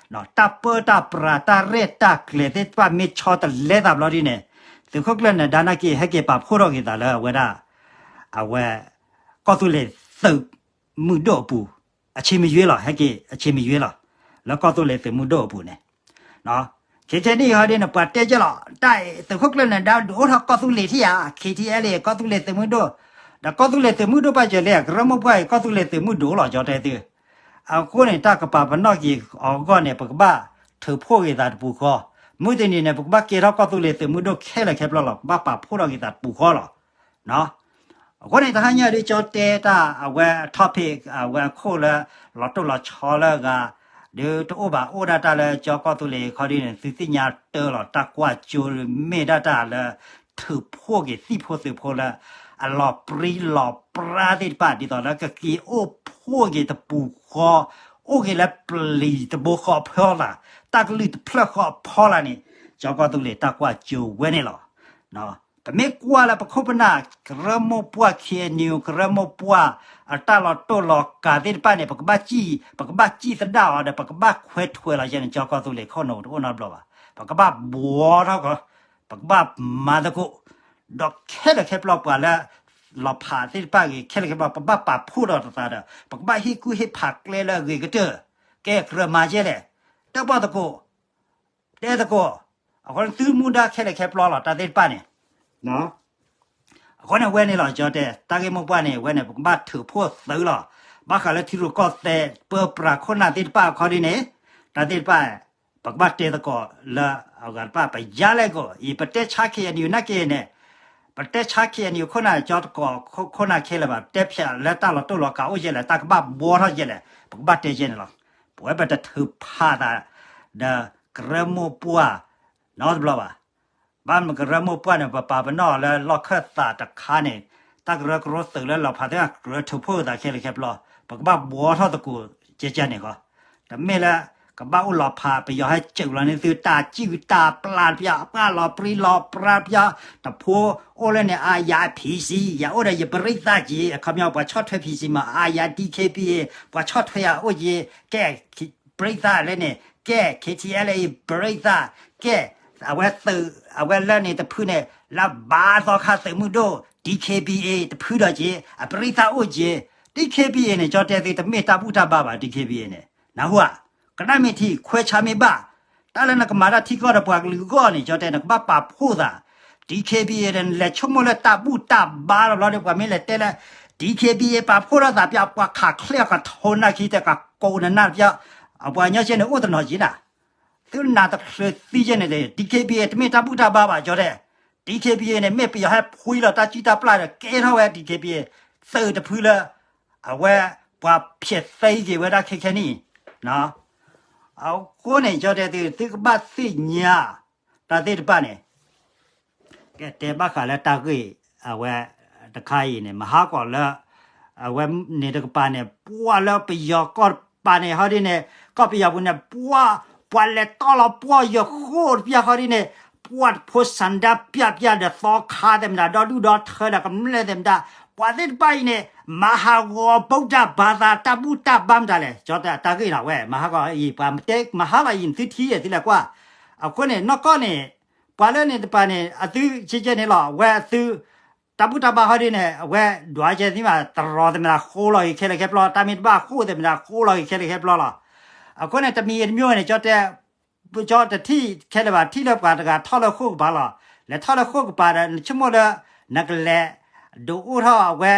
တၢ်ပၢတၢ်ပြး တၢ်ရဲၣ်တၢ်ကျဲၤသ့ၣ်တဖၣ်မ့ၢ်ဆီတလဲသးဘျီဒ်န့ၣ်, သုးခိၣ်ကျၢၢ်နၢၤဒါနာ်က့ ဟဲက့ၤပာ်ဖှိၣ်ထီၣ်က့ၤသးလၢအဝဲဒၣ် အဝဲ ကီၢ်သူလ့ၤသုးမုၢ်ဒိၣ်အပူၤ, အဆံမယွ့လီၤ, ဟဲက့ၤအဆံမယွ့လီၤ. လၢကီၢ်သူလ့ၤသုးမုၢ်ဒိၣ်အပူၤန့ၣ် ခဲခဲနံၣ်ဟီဒ်န့ၣ် ပှၤတဲကဲလီၤ, တၢ်အံၤ သုးခိၣ်ကျၢၢ်နၢၤဒါဒုးအိၣ်ထီၣ်ကီၢ်သူလ့ၤထံၣ်ဧါ, KTLA ကီၢ်သူလ့ၤသုးမုၢ်ဒိၣ်, ဒီးကီၢ်သူလ့ၤသုးမုၢ်ဒိၣ်ဘၣ်စၢၤလံ, ကရၢမိၢ်ပှၢ်အံၤ ကီၢ်သူလ့ၤသုးမုၢ်ဒိၣ်လီၤ ကၠီတဲသု. အဃိန့ၣ် တၢ်ကပာ်ပနီၣ်က့ၤအီၤအဂီၢ်န့ၣ် ပကဘၣ်ထုးဖှိၣ်က့ၤသးတပူၤဃီ, မုၢ်တနံၤန့ၣ် ပကဘၣ်ကဲထီၣ်ကီၢ်သူလ့ၤသုးမုၢ်ဒိၣ်ခဲလၢာ်ခဲဆ့လီၤ, ပကဘၣ်ပာ်ဖှိၣ်ထီၣ်က့ၤသးတပူၤဃီလီၤ. အဃိန့ၣ် တဟါညါဒ်ကၠီတဲတၢ်အဝဲ topic အဝဲအခိၣ်လၢ လီၤတိၢ်လီၤဆီလၢအဂၤ ဒ်တအိၣ်ဘၣ် အိၣ်ဒၣ်တၢ်လၢကၠီကီၢ်သူလ့ၤခီဒ်န့ၣ် သုသ့ၣ်ညါတၢ်လီၤ တၢ်ကွၢ်စိမ့ၢ်ဒၣ်တၢ်လၢ ထုးဖှိၣ်က့ၤသံၣ်ဖိသုးဖိလၢ အလီၤပြံလီၤပြါသ့ၣ်တဖၣ် ဒ်သိးလၢ ကက့ၤအိၣ်ဖှိၣ်က့ၤတပူၤဃီ, အိၣ်က့ၤလၢပျံၤတဘိဃီအဖီလာ်, တၢ်ကလုၢ်တဖျၢၣ်ဃီအဖီလာ်န့ၣ် ကၠီကီၢ်သူလ့ၤတၢ်ကွၢ်စိဝဲန့ၣ်လီၤ. ပမ့ၢ်ကွၢ်လၢပခိၣ်ပနၢ် ကရၢမိၢ်ပှၢ် ခ့ၣ်အဲၣ်ယူၣ် ကရၢမိၢ်ပှၢ် အတၢ်လီၤတိၢ်လီၤကးသ့ၣ်တဖၣ်န့ၣ် ပကဘၣ်စံၣ်, ပကဘၣ်စံၣ်သဒၣ်အီၤဒီး ပကဘၣ်ခွဲးထွဲးလီၤယဲန့ၣ် ကၠီကီၢ်သူလ့ၤခိၣ်နူာ်တအိၣ်နီတဘျီဘၣ်. ပကဘၣ်ဘှီထီၣ်ကီး, ပကဘၣ်မၤသကိး, ဒီးခဲလၢာ်ခဲဆ့ပှၤလၢ လီၤဖးသ့ၣ်တဖၣ်ဂ့ၤ ခဲလၢာ်ခဲဆ့ ပဘၣ်ပာ်ဖှိၣ်ဒီးတသးဒီး ပကဘၣ်ဟ့ၣ်ကူၣ်ဟ့ၣ်ဖးကျဲလၢအဂ့ၤကတၢၢ်, ကဲကြၢးမၤကဲလဲၣ်, တၢၣ်ပီၣ်သကိး, တဲသကိး, အဃိန့ၣ်သုမူဒါခဲလၢာ်ခဲဆ့လီၤ တၢ်သ့ၣ်တဖၣ်န့ၣ် အဃိန့ၣ်ဝဲန့ၣ်လီၤ ကၠီတဲ တၢ်ဂ့ၢ်မိၢ်ပှၢ်န့ၣ် ဝဲန့ၣ် ပကဘၣ်ထုးဖှိၣ်သုးလီၤ. ဘၣ်ဃးလၢထံရူၢ်ကီၢ်သဲး ပၢပြးခိၣ်နၢ်သ့ၣ်တဖၣ်အခီဒ်န့ၣ် တၢ်သ့ၣ်တဖၣ် ပကဘၣ်တဲသကိးလၢအဂၤတဖၣ် ပယါလဲၣ်ကိး အံၤ ပတဲဆါ ခ့ၣ်အဲၣ်ယူၣ် နာ်က့န့ၣ် ပတဲဆါ ခ့ၣ်အဲၣ်ယူၣ် ခိၣ်နၢ် ကၠီတကိးခိၣ်နၢ်ခဲလၢာ်ဘၣ် ပတဲဖျါလၢတၢ်လီၤတိၢ်လီၤကးအိၣ်ယဲလဲၣ် တၢ်ကဘၣ်ဘှီထီၣ်ယဲလဲၣ် ပကဘၣ်တဲယဲန့ၣ်လီၤ. ပဝဲပတထုးဖးသး ဒီးကရၢမိၢ်ပှၢ် နီတဘျီဘၣ်. ဘၣ်မနုၤကရၢမိၢ်ပှၢ်န့ၣ် ပပာ်ပနီၣ်လၢလီၢ်ခၢၣ်သးတခါန့ၣ် တၢ်ကရၢကရိသုးလၢလီၤဖးသ့ၣ်တဖၣ် ကြၢးထုးဖှိၣ်သးခဲလၢာ်ခဲဆ့ ပကဘၣ်ဘှီထီၣ်သကိးကဲကဲန့ၣ်ဃီ တမ့ၢ်လၢ ကဘၣ်အိၣ်လီၤဖး ပယီၤဟဲစၢးလီၤန့ၢ်သု တၢ်ကံၢ်တၢ်ပျၢ်တဖၣ် ပှၤလီၤပြံလီၤပြါတဖၣ် တဖိအိၣ်လၢန့ၣ် အါယၤ PC ယၤအိၣ်ဒီးယပြံသၣ်က့ၤ အခီပညီ ပှၤဆီၣ်ထွဲ PC မး အါယၤ DKBA ပှၤဆီၣ်ထွဲယၤအိၣ်က့ၤ ကဲ ပြံသၣ်လၢန့ၣ် ကဲ KTLA ပြံသၣ် ကဲ အဝဲသုး အဝဲလၢန့ၣ်တဖုန့ၣ် လၢဘါသီခါသုးမုၢ်ဒိၣ် DKBA တဖုဒီးက့ၤ အပြံသၣ်အိၣ်က့ၤ DKBA န့ၣ် ကၠီတဲသုတမ့ၢ်တၢ်ဘူၣ်တၢ်ဘါဘၣ် DKBA န့ၣ် နၢ်ဟူဧါ ကနၣ်မ့ၢ်ထံ ခွဲးဆါမ့ၢ်ဘၣ် တၢ်လၢနကမၤတၢ်ထံကီၢ်ဒီးပှၤကလုာ်အဂီၢ်န့ၣ် ကၠီတဲ နကဘၣ်ပာ်ဖှိၣ်သး DKBA န့ၣ် နလဲၤဆိကမိၣ်လၢတၢ်ဘူၣ်တၢ်ဘါလီၤဘျီဒီး ပှၤမ့ၢ်လဲၤတဲလၢ DKBA ပာ်ဖှိၣ်ထီၣ်သးပျၢ် ပှၤခးချ့အီၤကထိနၢ်ခံတဲ ကကိးနနၢ်တပျၢ် အပှၤကညီကဲန့ၣ် အိၣ်တနီၤက့ၤနၤ သုနၢ်တချုးသံကဲန့ၣ် DKBA တမ့ၢ်တၢ်ဘူၣ်တၢ်ဘါဘၣ် ကၠီတဲ DKBA န့ၣ် မ့ၢ်ပယီၤဟဲဖှံလီၤတၢ်စုၣ်တၢ်ပျၢ်ဒီး ကဲထီၣ်ဝဲ DKBA သုးတဖုလၢ အဝဲ ပှၤဖျဲးသံက့ၤဝဲဒၣ်ခဲခဲနံၣ် အဃိန့ၣ် ကၠီတဲသု သုကဘၣ်သ့ၣ်ညါ တၢ်သ့ၣ်တဖၣ်န့ၣ် ကတဲဘၣ်ဃးလၢတၢ်ဂ့ၢ် အဝဲ တခါအံၤန့ၣ် မဟါကီးလၢ အဝဲန့ၣ်တကပၤန့ၣ် ပှၤလၢပယီၤကီၢ်တကပၤန့ၣ် ဟီဒ်န့ၣ် ကီၢ်ပယီၤပူၤန့ၣ် ပှၤ ပှၤလဲၤတီၢ်လီၤပှီၢ်ယဃိၣ်တပျၢ်ဟီဒ်န့ၣ် ပှၤတဖိစၣ်ဒၣ်ပျၢ်ပျၢ်ဒီးသီခါသ့ၣ်မတၤ ဒီဒူၣ်ဒီထၢဒီးကမျၢၢ်သ့ၣ်မတၤ ပှၤသ့ၣ်တဖၣ်အံၤန့ၣ် မၤဟးဂီၤ ဗုဒ္ဓဘာသာ တၢ်ဘူၣ်တၢ်ဘါမတၤလဲၣ် ကၠီတဲတၢ်ဂ့ၢ်နီၤဝဲ မဟါကီးအံၤ ပှၤမတဲမဟါလီၤအံၤ သုထံၣ်သုလဲၤကွၢ် အဃိန့ၣ် နီၢ်ကီၢ်န့ၣ် ပှၤလၢန့ၣ်တပၤန့ၣ် အသုကဲကဲန့ၣ်လီၤ အဝဲအသု တၢ်ဘူၣ်တၢ်ဘါဟီဒ်န့ၣ် အဝဲဒွးကဲသံမး တရီသ့ၣ်မတၤဃိလီၤဂ့ၤခဲလၢာ်ခဲဆ့ တၢ်မ့ၢ်တဘၣ်ဃိသ့ၣ်မတၤ ဃိလီၤဂ့ၤခဲလၢာ်ခဲဆ့လီၤ. အဃိန့ၣ် တမံၤတမံၤန့ၣ် ကၠီတဲ ကၠီတထံၣ်ခဲလၢာ်ဘၣ် ထံၣ်လၢပှၤတဂၤထီၣ်လၢဃိၣ်ကပၤလီၤ. လဲၤထီၣ်လၢဃိၣ်ကပၤဒီး နဆိကမိၣ်လၢ နကလဲၤ ဒုးအိၣ်ထီၣ်အဝဲ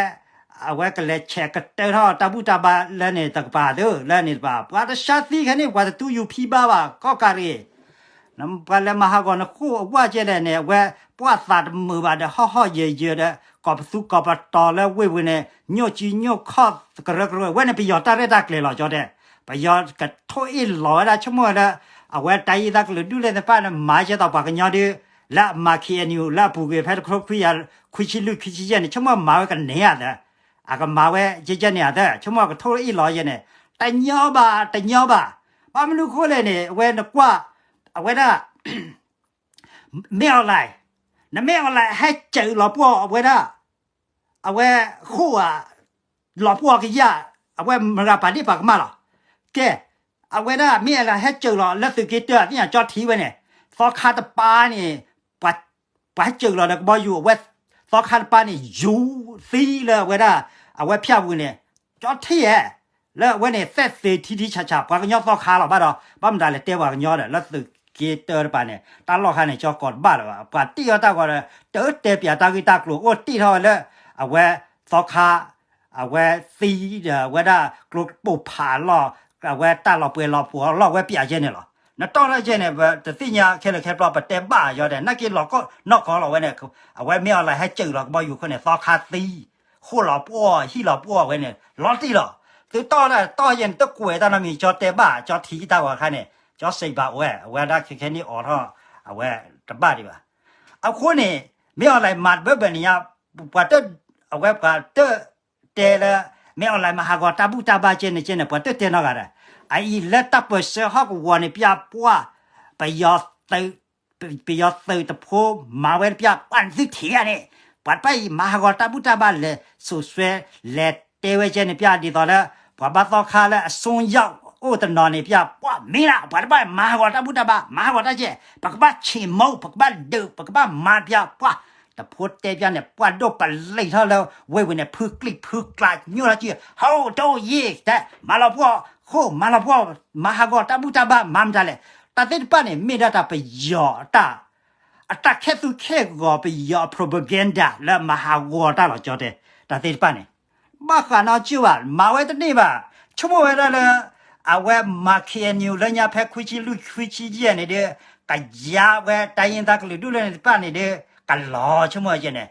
အဝဲကလဲၤဆဲးကတၢၢ်ထီၣ်တၢ်ဘူၣ်တၢ်ဘါလၢန့ၣ်တကပၤသု လၢန့ၣ်တပၤ ပှၤတဆါသံခဲန့ၣ် ပှၤတတူၢ်ယူၤဖံးဘါဘၣ် ကီၢ်ကးရ့ၣ် ပှၤလဲၤမၤဟးဂီၤနဃိၣ်အဝဲကဲလဲၣ်န့ၣ် အဝဲပှၤသးတမုာ်ဘၣ်ဒီး ဟီၣ်ဟီၣ်ယဲၤယဲၤဒီး ကိးပသူကိးပတီၤလၢဝ့ၢ်ပူၤန့ၣ် ညိၣ်ကံညိၣ်ခီၣ်ကရၢကရိ အဝဲန့ၣ်ပယီၤတၢ်ရဲၣ်တၢ်ကျဲၤလီၤ ကၠီတဲ ပယီၤကထိၣ်အ့ၣ်လီၤဝဲဒၣ် ဆိကမိၣ်ဝဲလၢ အဝဲတၢ်အံၤတၢ်ကလုာ်ဒူၣ်လဲၣ်သ့ၣ်တဖၣ်န့ၣ် မၤကဲသိးပှၤကညီဒုး လၢအမၤ ခ့ၣ်အဲၣ်ယူၣ် လၢအပူၤကွံာ်ဖဲတကထိခွံကယၤ ခွံဆံလွံၢ်ခွံဆံယဲၢ်န့ၣ် ဆိကမိၣ်မၤဝဲကန့ၢ်ဧါသၢ အကမၤဝဲကဲကဲန့ၣ်ဧါသၢ ဆိကမိၣ်ကထိၣ်အ့ၣ်လီၤယဲန့ၣ် တညီဘၣ် တညီဘၣ် ဘၣ်မနုၤဃိလဲၣ်န့ၣ် အဝဲနကွၢ် အဝဲဒၣ် မ့ၢ်အီၤလဲၣ် နမ့ၢ်အီၤလဲၣ် ဟဲစၢးလီၤပှီၢ်အဝဲဒၣ် အဝဲဃိၣ်ဧါ လီၤပှီၢ်ကယၢ် အဝဲမတၤပာ်ဒ့ၣ်ပာ်ကမၣ်လီၤ. ကဲ အဝဲဒၣ်မ့ၢ်အီၤလဲၣ် ဟဲစၢးလီၤလၢသုးက့တၢ သ့ၣ်ညါကၠီထံဝဲန့ၣ် သီခါတပၤန့ၣ် ပှၤဟဲစၢးလီၤဒီးကဘီယူၤ အဝဲ သီခါတပၤန့ၣ် ယူၤသံလၢအဝဲဒၣ် အဝဲဖၠၣ်ပူၤန့ၣ် ကၠီထံဧၢ လၢအဝဲန့ၣ် သဲၣ်သ့းထံထံဆးဆး ပှၤကညီသီခါလီၤ ဘၣ်ဒီး ဘၣ်မတၤလဲၣ်တဲပှၤကညီဒီး လၢသုးက့တၢတပၤန့ၣ် တၢ်လီၢ်ခါန့ၣ် ကၠီကိးတဘၣ်လၢၤဘၣ် ပှၤတ့ၢ်အီၣ်တၢ်ဂီၤဒီး တၢ်တဲပၠးတၢ်ဂ့ၢ်တၢ်ကျိၤအိၣ်တ့ၢ်ထီၣ်ဝဲလၢ အဝဲသီခါ အဝဲသံဒီး အဝဲဒၣ်ကျိပိၢ်ဖးလီၢ်, အဝဲတၢ်လီၤပှဲၤလီၤပှီၤလီၢ်ဝဲပၠးကဲန့ၣ်လီၤ. နတီၢ်ထီၣ်ကဲန့ၣ် ပတသ့ၣ်ညါခဲလၢာ်ခဲပျီ ပတဲဘၣ်ယီၤဒီး နာ်က့ၤလီၤနီၢ်ကီၢ်လီၤဝဲန့ၣ်, အဝဲမ့ၢ်အီၤလၢဟဲစၢၤလီၤကဘီယူၤခိၣ်န့ၣ် သီခါသံ, ဃိၣ်လီၤပှီၢ် ဟံၣ်လီၤပှီၢ်ဝဲန့ၣ် လီၤတံၢ်လီၤ. သုတီၢ်တၢ်တီၢ်ယဲန့ၣ် တကွဲးတၢ်နီတမံၤ ကၠီတဲဘၣ် ကၠီထံၣ်တၢ်ဂီၤခါန့ၣ် ကၠီစံးဘၣ်ဝဲ အဝဲဒၣ်ခဲခဲန့ၣ်အိးထီၣ် အဝဲတဘၣ်ဒံးဘၣ်. အဃိန့ၣ် မ့ၢ်အီၤလၢမၤတဘၢဘၢၣ်န့ၣ်ညါ ပှၤတ အဝဲပှၤတတဲလၢ မ့ၢ်အီၤလၢမၤဟးဂီၤတၢ်ဘူၣ်တၢ်ဘါကဲန့ၣ်ကဲန့ၣ် ပှၤတတဲနီတဂၤဒီး အအံၤလၢတၢ်ပၢၢ်ဆၢဟီၣ်ကဝီၤန့ၣ် ပၠးပှၢ် ပယီၤသုး ပယီၤသုးတဖိမၤဝဲတပၠး ပှၢ်နသုထံၣ်ဧါန့ၣ်, ပှၤတဖၣ်အံၤ မၤဟးဂီၤတၢ်ဘူၣ်တၢ်ဘါလဲၤစိာ်စွဲ လဲၤတဲဝဲကဲန့ၣ် ပၠးဒ်သိးလၢ ပှၤဘါသီခါလၢအစိယၢ်အိၣ်တနီၤန့ၣ် ပၠးပှၢ်မ့ၢ်ဒၣ် ပှၤတဖၣ်မၤဟးဂီၤတၢ်ဘူၣ်တၢ်ဘါ မၤဟးဂီၤတၢ်ကဲ, ပကဘၣ်ဆ့ၣ်မူ ပကဘၣ်ဒုး ပကဘၣ်မၤပၠးပှၢ်, တဖိတဲပၠးန့ၣ် ပှၢ်ဒိၣ်ပလံာ်ထီၣ်လၢဝ့ၢ်ဝံၤန့ၣ် ဖုကျံၣ်ဖုကျါညိၣ်ထီၣ်ကံၢ် ဟိၣ်ဒိၣ်ယ့ၣ်တဲ မၤလီၤပှီၢ်ဃိၣ် မၤလီၤပှီၢ် မၤဟးဂီၤတၢ်ဘူၣ်တၢ်ဘါ မၤမတၤလဲၣ်. တၢ်သ့ၣ်တဖၣ်န့ၣ် မ့ၢ်ဒၣ်တၢ်ပယီၤအတၢ် အတၢ်ခဲသူခဲဂီၤ ပယီၤအ propaganda လၢမၤဟးဂီၤတၢ်လီၤ ကၠီတဲ, တၢ်သ့ၣ်တဖၣ်န့ၣ် ဘၣ်ဃးနီကၠိဘၣ် မၤဝဲတန့ၢ်ဘၣ်, ဆိကမိၣ်ဝဲဒၣ်လၢ အဝဲမၤ K N U လၢညါဖဲခွံဆံလွံၢ်ခွံဆံယဲၢ်န့ၣ်ဒီး ကယါဝဲတၢ်ယ့ၣ်သးကလုာ်ဒူၣ်လၢန့ၣ်တဖၣ်န့ၣ်ဒီး ကလီၤဆိကမိၣ်ဝဲကဲန့ၣ်,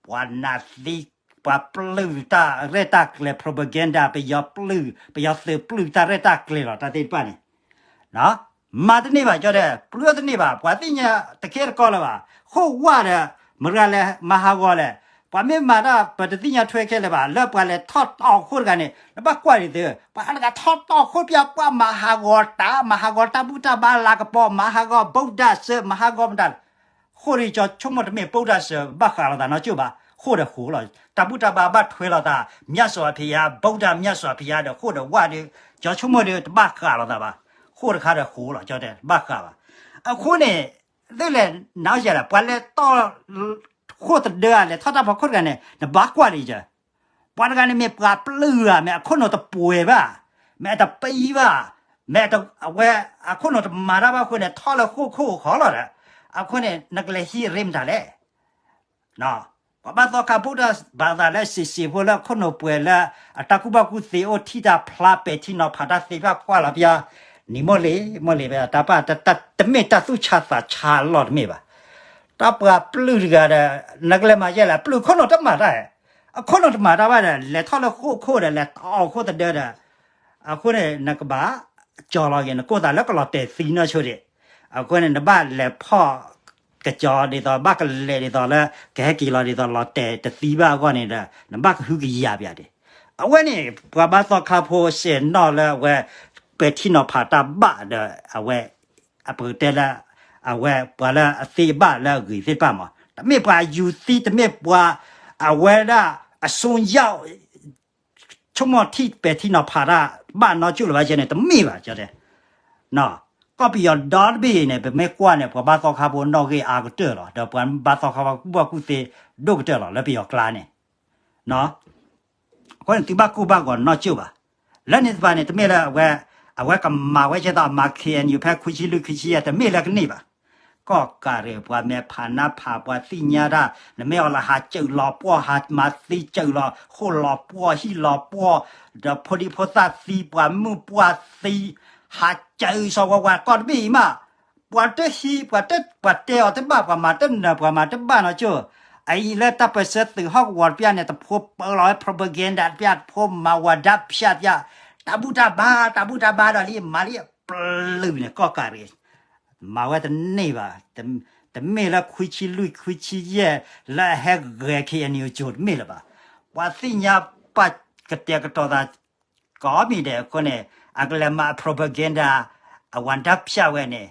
ပှၤနးသံ ပှၤပျုၢ်တၢ်ရဲၣ်တၢ်ကျဲၤ propaganda ပယီၤပျုၢ် ပယီၤသုးပျုၢ်တၢ်ရဲၣ်တၢ်ကျဲၤလီၤ တၢ်သ့ၣ်တဖၣ်န့ၣ် မၤတန့ၢ်ဘၣ် ကၠီတဲ, ပျုၢ်တန့ၢ်ဘၣ် ပှၤသ့ၣ်ညါတကဲတကီလၢၤဘၣ်, ဃိၣ်ဝါဒီး မတၤလဲၣ်မၤဟးဂီၤလဲၣ်, ပှၤမ့ၢ်မၤတၢ် ပတသ့ၣ်ညါထွဲခဲလၢၤဘၣ်, လၢပှၤလဲၤထီၣ်တီၢ်ခိၣ်တဂၤန့ၣ် နဘၣ်ကွၢ်ဒံးသု, ပှၤတဂၤထီၣ်တီၢ်ခိၣ်ပၠး ပှၤမၤဟးဂီၤတၢ် မၤဟးဂီၤတၢ်ဘူၣ်တၢ်ဘါလၤကပီၤ မၤဟးဂီၤ ဗုဒ္ဓဆၢ မၤဟးဂီၤမတၤ ဃိၣ်ဒီးကၠီဆိကမိၣ်တမ့ၢ် ဗုဒ္ဓဆၢ ဘၣ်ဃးလိာ်သးနီကၠိဘၣ်, ဃိၣ်ဒီးဃိၣ်လီၤ, တၢ်ဘူၣ်တၢ်ဘါဘၣ်ထွဲလိာ်သး မြတ်စွာဘုရား ဗုဒ္ဓ မြတ်စွာဘုရား ဒီးဃိၣ်ဒီးဝါဒီး ကၠီဆိကမိၣ်ဒီးတဘၣ်ဃးလိာ်သးဘၣ်, ဃိၣ်တခါဒီးဃိၣ်လီၤ ကၠီတဲ တဘၣ်ဃးဘၣ်. အဃိန့ၣ် သုလဲၤနၤယဲလဲၣ် ပှၤလဲၤထီၣ် ဃိၣ်တဒၢ လဲၤထီၣ်တၢ်ဖီခိၣ်တဂၤန့ၣ် နဘၣ်ကွၢ်ဒံးကၠီ ပှၤတဂၤန့ၣ်မ့ၢ်ပှၤပျုၢ်ဧါ, မ့ၢ်အခိၣ်နူာ်တပှဲၤဘၣ်, မ့ၢ်အတပံဘၣ်, မ့ၢ်အဝဲ အခိၣ်နူာ်တမၤတၢ်ဘၣ်အဃိန့ၣ် ထီၣ်လၢဃိၣ်ခိၣ်ဃီလီၤဒီး, အဃိန့ၣ် နကလဲၤဟံးရ့မတၤလဲၣ်. ပှၤဘၣ်သီခါ ဗုဒ္ဓဘာသာ လၢစံးစံးဖိလၢအခိၣ်နူာ်ပှဲၤလၢ အတၢ်ကူၣ်ဘၣ်ကူၣ်သ့အိၣ်ထံၣ်တၢ်ဖျါပဲာ်ထံနီၤဖးတၢ်သ့ၣ်တဖၣ်ကွၢ်လီၤပျၢၤ, နံၤမိၢ်လံၤ မိၢ်လံၤ တၢ်ပၢ် တမ့ၢ်တၢ်သူၣ်ဆါသးဆါလီၢ်တမ့ၢ်ဘၣ်. တၢ်ပှၤပျုၢ်တဂၤဒီး နကလဲၤမၤယဲလဲၣ် ပျုၢ်ခိၣ်နူာ်တမၤတၢ်, အခိၣ်နူာ်တမၤတၢ်ဘၣ်ဒီး လဲၤထီၣ်လၢဃိၣ်ခိၣ်ဒီး လဲၤထီၣ်ခိၣ်တဒၢဒီး အဃိန့ၣ် နကဘၣ်ကၠီၤလီၤက့ၤ နကိၢ်သးလၢကလီၤတဲာ်သံနီၢ်ဆိဒံး, အဃိန့ၣ် နဘၣ်လဲၤဖီၣ်ကၠီၤဒ်သိး ဘၣ်ကလဲၤဒ်သိးလၢ ကဟဲက့ၤလီၤဒ်သိး လီၤတဲာ်တသံဘၣ်အဂီၢ်န့ၣ်ဒီး နဘၣ်ကဟုကယာ်ပၠးဒံး. အဝဲန့ၣ် ပှၤဘါသီခါဖိစဲးနီၣ်လၢအဝဲ ပဲာ်ထံနီၤဖးတၢ်ဘၣ်ဒီး အဝဲ အပကတဲလၢ အဝဲပှၤလၢအသ့ဘၣ်လၢအဂ့ၤသ့ၣ်တဖၣ်မး တမ့ၢ်ပှၤယူၤသံ တမ့ၢ်ပှၤ အဝဲဒၣ်အစိယၢ် ဆိကမိၣ်ထံပဲာ်ထံနီၤဖးတၢ်ဘၣ်နီကၠိၣ်လၢၤဘၣ်ကဲန့ၣ် တမ့ၢ်ဘၣ်ကၠီတဲ. ကီၢ်ပယီၤဒီတဘ့ၣ်အံၤန့ၣ် ပမ့ၢ်ကွၢ်န့ၣ် ပှၤဘါသီခါဖိနီၣ်ဂံၢ်အါကတၢၢ်လီၤ ဒီးပှၤဘါသီခါဖိကူၣ်ဘၣ်ကူၣ်သ့ဒိၣ်ကတၢၢ်လီၤ လၢပယီၤကျါန့ၣ် အဃိန့ၣ် သုဘၣ်ကိၢ်ဘၣ်ဂီၤနီၢ်ကၠိၣ်ဘၣ်. လၢန့ၣ်တဖၣ်န့ၣ် တမ့ၢ်လၢအဝဲ အဝဲကမၤဝဲကဲသိး မၤ K N U ဖဲခွံဆံလွံၢ်ခွံဆံယဲၢ် တမ့ၢ်လၢကန့ၢ်ဘၣ်. ကီၢ်ကးရ့ၣ် ပှၤမဲာ်ဖးနါဖး ပှၤသ့ၣ်ညါတၢ် နမ့ၢ်အီၤလၢဟးစၢၤလီၤပှီၢ် ဟးမၤသံစၢၤလီၤ ဃိၣ်လီၤပှီၢ် ဟံၣ်လီၤပှီၢ် ဒီးဖိဒံဖိသၣ်သံ ပှၤမုၣ်ပှၢ်သံ ဟးစၢၤစီၤဝါဝါ ကီၢ်တဘ့ၣ်အံၤမး ပှၤတဟံး ပှၤတ ပှၤတဲအီၤတဘၣ် ပှၤမၤတနၢၤ ပှၤမၤတဘၣ်နီကၠိၣ်. အအံၤလၢတၢ်ပၢၢ်ဆၢသုးဟီၣ်ကဝီၤတပျၢ်န့ၣ် တဖိပၢလီၤဝဲ propaganda တပျၢ် တဖိမၤဝၤဒၣ်ဖၠၣ်တပျၢ် တၢ်ဘူၣ်တၢ်ဘါ တၢ်ဘူၣ်တၢ်ဘါဒီးလံ မၤလံ ပျုၢ်န့ၣ် ကီၢ်ကးရ့ၣ် မၤဝဲတန့ၢ်ဘၣ်. တမ့ၢ်လၢခွံဆံလွံၢ်ခွံဆံယဲၢ် လၢအဟဲဂဲၤ K N U ကၠိၣ်တမ့ၢ်လၢၤဘၣ်. ပှၤသ့ၣ်ညါပာ်ကတဲာ်ကတီၤသး ကိးမံၤဒဲးအဃိန့ၣ် အကလဲၤမၤ propaganda အဝၤဒၣ်ဖၠၣ်ဝဲန့ၣ်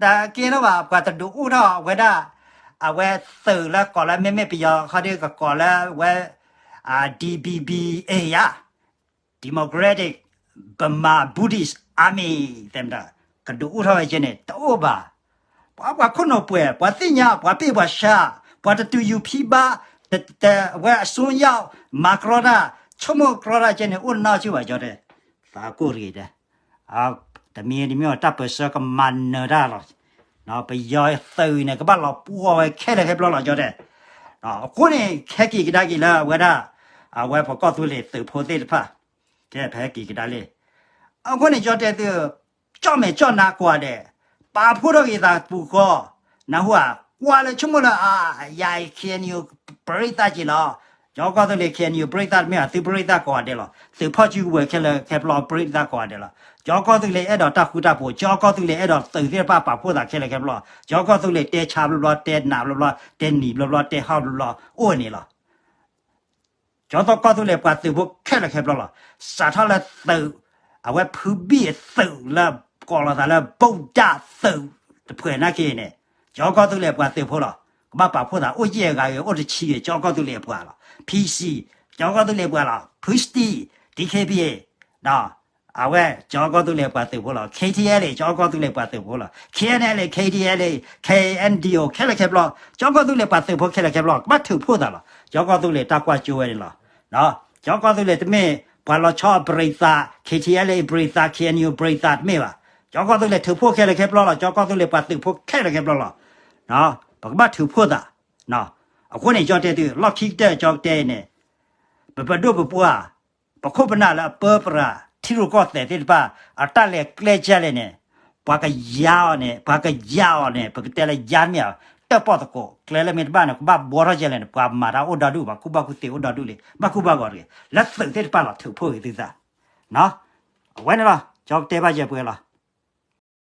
တၢ်က့ၤထီၣ်ဘၣ် ပှၤတဒုးအိၣ်ထီၣ်ဝဲဒၣ် အဝဲသုးလၢကိးလၢ မ့မ့ၢ်ပယီၤခီဒီး ကကိးလၢဝဲ D B B A ယါ Democratic Burma Buddhist Army တဲမတၤ ကဒုးအိၣ်ထီၣ်ဝဲကဲန့ၣ် တအိၣ်ဘၣ်. ပှၤပှၤခိၣ်နူာ်ပှဲၤ ပှၤသ့ၣ်ညါ ပှၤပ့ၢ်ပှၤဆှါ ပှၤတတုၤယူၤဖံဘါ တ တ အဝဲအစိယၢ် မၤကြီတၢ် ဆိကမိၣ်ကြီတၢ်ကဲန့ၣ် အိၣ်နီၢ်ကၠိၣ်ဘၣ်ကၠီတဲ သးကိၢ်တဂ့ၤတဲ တမံၤတမံၤ တၢ်ပၢၢ်ဆၢကမၤနၢၤတၢ်လီၤ. ပယီၤသုးအံၤန့ၣ် ကဘၣ်လီၤပှီၢ်ဝဲခဲလၢာ်ခဲပျီလီၤကၠီတဲ. အဃိန့ၣ် ခဲက့ၤကဒါက့ၤလၢအဝဲဒၣ် အဝဲပကီၢ်သူလ့ၤသုးဖိသ့ၣ်တဖၣ်, ကဲဖဲက့ၤကဒါလံ. အဃိန့ၣ် ကၠီတဲသု, ကၠီၣ်မဲာ်ကၠီၣ်နါကိးဂၤဒဲး, ပာ်ဖှိၣ်ထီၣ်က့ၤသးပူၤဃီ, နၢ်ဟူဧါ, ကွၢ်လၢဆိကမိၣ်လၢ အါ ယၤအံၤ KNU ပရံသးက့ၤလီၤ. ကၠီကီၢ်သူလ့ၤ KNU ပရံသးတမ့ၢ်ဘၣ်, သုပရံသးကိးဂၤဒဲးလီၤ. သုးဖီၣ်စုကဝဲၤခဲလၢာ်ခဲပျီပရံသးကိးဂၤဒဲးလီၤ. ကၠီကီၢ်သူလ့ၤအဲၣ်ဒိးတၢ်ဃူတၢ်ဖိး, ကၠီကီၢ်သူလ့ၤအဲၣ်ဒိးသုးသ့ၣ်တဖၣ်ပာ်ဖှိၣ်သးခဲလၢာ်ခဲပျီ, ကၠီကီၢ်သူလ့ၤတဲဆါဘျီဘျီ, တဲနးဘျီဘျီ, တဲဟီၣ်ဘျီဘျီ, အိၣ်န့ၣ်လီၤ. ကၠီကီၢ်သူလ့ၤပှၤသုးဖိခဲလၢာ်ခဲပျီလီၤ. စးထီၣ်လၢသုး, အဝဲဖုဘံၣ်သုးလၢ ကိးလီၤသးလၢ ဗုဒ္ဓသုးတဖုန့ၣ်က့ၤန့ၣ်, ကၠီကီၢ်သူလ့ၤပှၤသုးဖိလီၤ. ကဘၣ်ပာ်ဖှိၣ်သးအိၣ်ယဲၢ်ဂၤဂ့ၤ အိၣ်တဆံဂ့ၤ ကၠီကီၢ်သူလ့ၤပှၤလီၤ. PC ကၠီကီၢ်သူလ့ၤပှၤလီၤ. ဖုစတံ DKBA ဒီး အဝဲကၠီကီၢ်သူလ့ၤပှၤသုးဖိလီၤ. KTLA ကၠီကီၢ်သူလ့ၤပှၤသုးဖိလီၤ. KNLA KTLA KNDO ခဲလၢာ်ခဲပျီ ကၠီကီၢ်သူလ့ၤပှၤသုးဖိခဲလၢာ်ခဲပျီ ကဘၣ်ထုးဖှိၣ်သးလီၤ. ကၠီကီၢ်သူလ့ၤတၢ်ကွၢ်ကၠိဝဲန့ၣ်လီၤ. ကၠီကီၢ်သူလ့ၤတမ့ၢ်ပှၤလီၤဆီအပရံသး, KTLA ပရံသး, KNU ပရံသးတမ့ၢ်ဘၣ်. ကၠီကီၢ်သူလ့ၤထုးဖှိၣ်ခဲလၢာ်ခဲပျီလီၤ. ကၠီကီၢ်သူလ့ၤပှၤသုးဖိခဲလၢာ်ခဲပျီလီၤ. ပကဘၣ်ထုးဖှိၣ်သး. အဃိန့ၣ် ကၠီတဲသု လီၢ်ခံကတၢၢ်ကၠီကတဲအံၤန့ၣ်, ပပဒိၣ်ပပှၢ်, ပခိၣ်ပနၢ်လၢအပၢပြး ထံရူၢ်ကီၢ်သဲးသ့ၣ်တဖၣ် အတၢ်လဲၤကျဲကဲလဲၣ်န့ၣ်, ပှၤကယၤအီၤန့ၣ်, ပှၤကယၤအီၤန့ၣ် ပကတဲလၢယၤတမ့ၢ်ဧါ, တၢၣ်ပီၣ်သကိး ကျဲလၢမ့ၢ်တဘၣ်န့ၣ် ကဘၣ်ဘှီထီၣ်ကဲလဲၣ်န့ၣ် ပှၤမၤတၢ်အိၣ်ဒီဒူၣ်ဘၣ်, ကူၣ်ဘၣ်ကူၣ်သ့အိၣ်ဒီဒူၣ်လံ, ဘၣ်ကူၣ်ဘၣ်ဂီၤတဂ့ၤ, လၢသုးသ့ၣ်တဖၣ်လီၤ ထုးဖှိၣ်ဂ့ၤသုသး. အဝဲန့ၣ်လီၤ ကၠီကတဲဘၣ်ယဲၢ်ပှဲၤလီၤ.